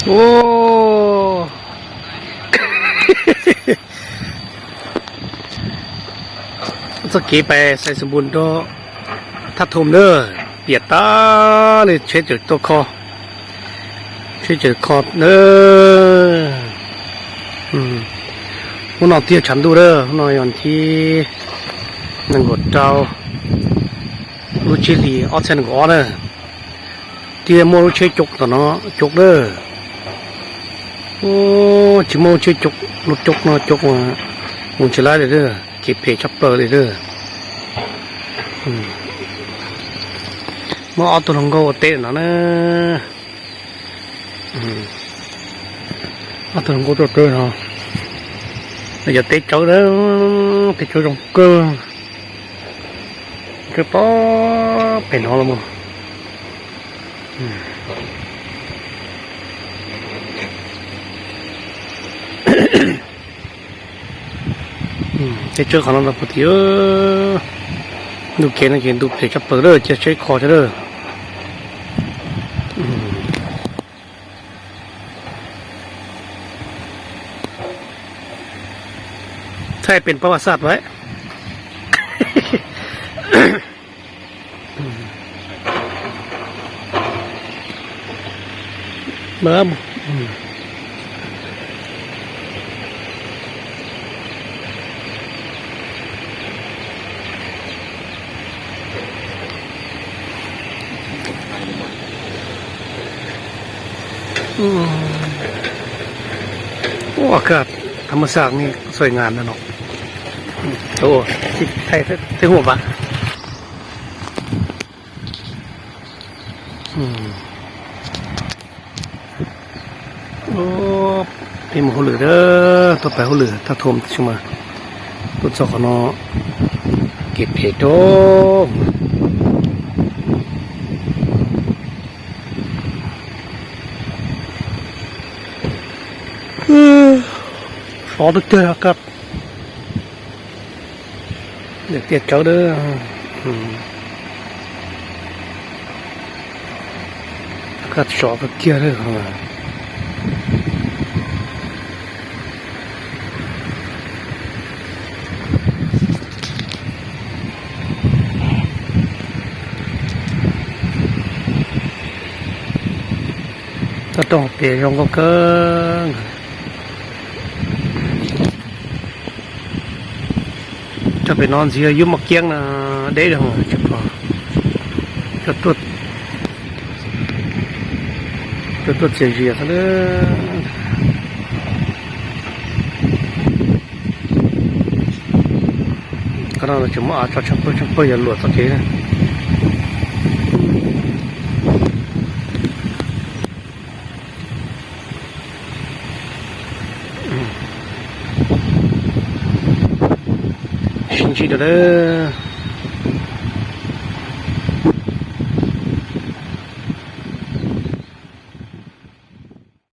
Ua, txoj kev pais Xais Xas Npus nrog Thaj Thom na, piam tag li tsheb tseem tuaj kho, tsheb tseem kho na. Hnub no tiag tshav ntuj na, hnub no yog thib nees nkaum rau lub tsib hlis ob txhiab nees nkaum ob na. Tiag muaj lub tsheb coob tom no, coob lawm. Tsis muaj lub tsheb coob, lub coob no coob, mus tsis laib li, kev phem tshaj plaws li. Muaj ob tug hluas nkauj ua teb no na. Ob tug hluas nkauj tuaj teb no, yog teb tsawb na, teb tsawb zoo kawg. Tsawb pob pem no los mus. Teb tsawb qhov no puag tim, ntuj kev no ces ntuj phem tshaj plaws lawm, cia tsheb kho tso lawm. Thaij pem pab vas xaj lawm. Ua kag, thaj maj xaj ni xoay ngan no. Thaij tej huam vas. Peb mus hauj lwm, tuaj pais hauj lwm Thaj Thom tab sis mas tuaj txog qhov no kev phem rau. Sov twb kiag kab, tiaj tsawb, kab sov kawg kiag li. Toj roob hauv pes zoo nkauj kawg. Toj pem no ntxiv yub moj kiab no, deb zoo tsis pom. Cov tuaj txias zias xwb. Qhov no tseem muaj av tso tsheej pawg tsheej pawg yog luam txoj kev na. Sib ntsib rau lawm.